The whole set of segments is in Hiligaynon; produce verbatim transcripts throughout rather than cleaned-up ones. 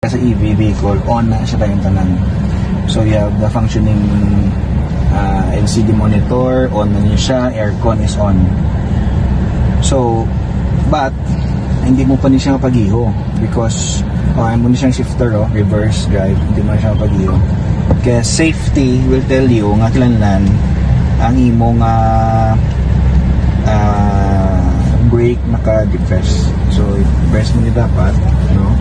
Sa E V vehicle, on na siya tayong tanan. So you have the functioning uh, L C D monitor, on na niya siya, aircon is on. So, but hindi mo pa ni siya mapagiho because oh, mo ni siyang shifter, oh, reverse drive, hindi mo na siya mapagiho. Kaya safety will tell you nga kinahanglan ang imo nga ah, brake naka-depress. So, press mo ni dapat, no?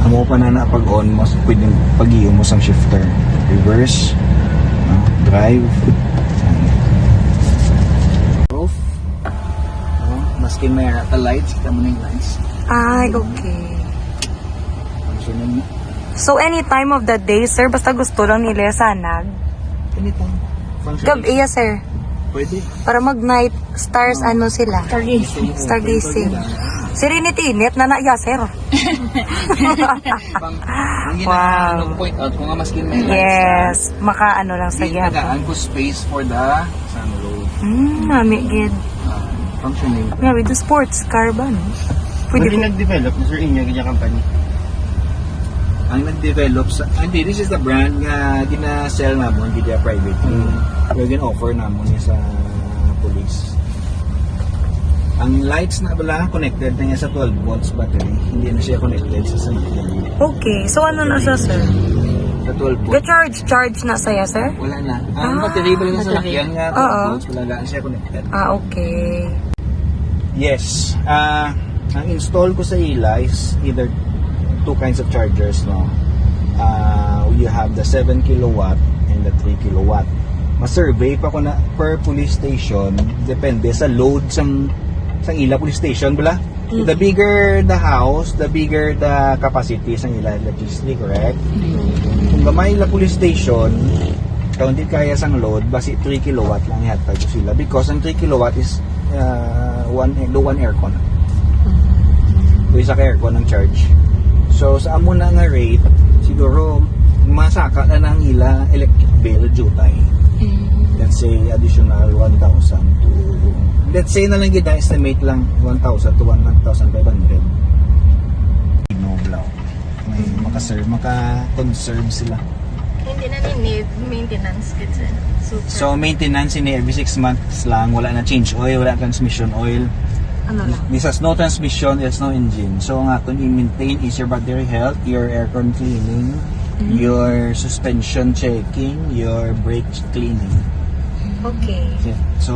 Amo pa na na pag-on mo, pwedeng pag-iyo mo sang shifter. Reverse, no? Drive. Roof. No? Maski may lights, kita mo na yung lights. Ay, okay. Ang sunod mo. So, any time of the day, sir, basta gusto lang nila sanag. Anytime. Function. Gabi, yes, sir. Pwede. Para mag-night stars, ano sila? Stargazing. Stargazing. Sir, init-init na na, yes, sir. Pang, ang Wow. Wow. Point out ko nga maski may lights Yes, na, makaano lang sa di gyapon. Tagaan ko space for the sunroof. Hmm, nami gid. Ah, functioning. Grabe, do sports car ba, no? Pwede Pwede ko. Nag-develop na, sir, inyo, ganyan company? Ang nag-develop sa, ah, hindi, this is the brand nga gina-sell namon, gina private. Mm. Pero gin-offer namon ni sa police. Ang lights na bala, connected na niya sa twelve volts battery. Hindi na siya connected sa sangkyan. Okay, so ano na siya, sir? Sa twelve volts. Ga-charge, charge na saya, sir? Wala na. Ang Ah, battery ba lang sa battery. sangkyan nga Oo. twelve volts, wala na siya connected. Ah, okay. Yes. Ah, ang install ko sa ila is either two kinds of chargers, no? Ah, you have the seven kilowatt and the three kilowatt. Ma-survey pa ko na per police station, depende sa load sang sang ila police station, bala. The bigger the house, the bigger the capacity sang ila electricity, correct? Kung gamay ila police station, kung di kaya sang load, basi three kilowatt lang ihatag ko sila because ang three kilowatt is uh, one do one aircon. So isa ka aircon ang charge. So sa amo na nga rate, siguro masaka na nang ila electric bill jutay. Let's say additional one thousand to, let's say na lang gid, estimate lang, one thousand to one thousand five hundred. Noblaw. May maka-serve, maka-conserve sila. Hindi na ni need maintenance gid, sir. Super. So maintenance ini every six months lang, wala na change oil, wala na transmission oil. Ano lang? This has no transmission, there's no engine. So ang aton i-maintain is your battery health, your aircon cleaning, your suspension checking, your brake cleaning. Okay. Okay. So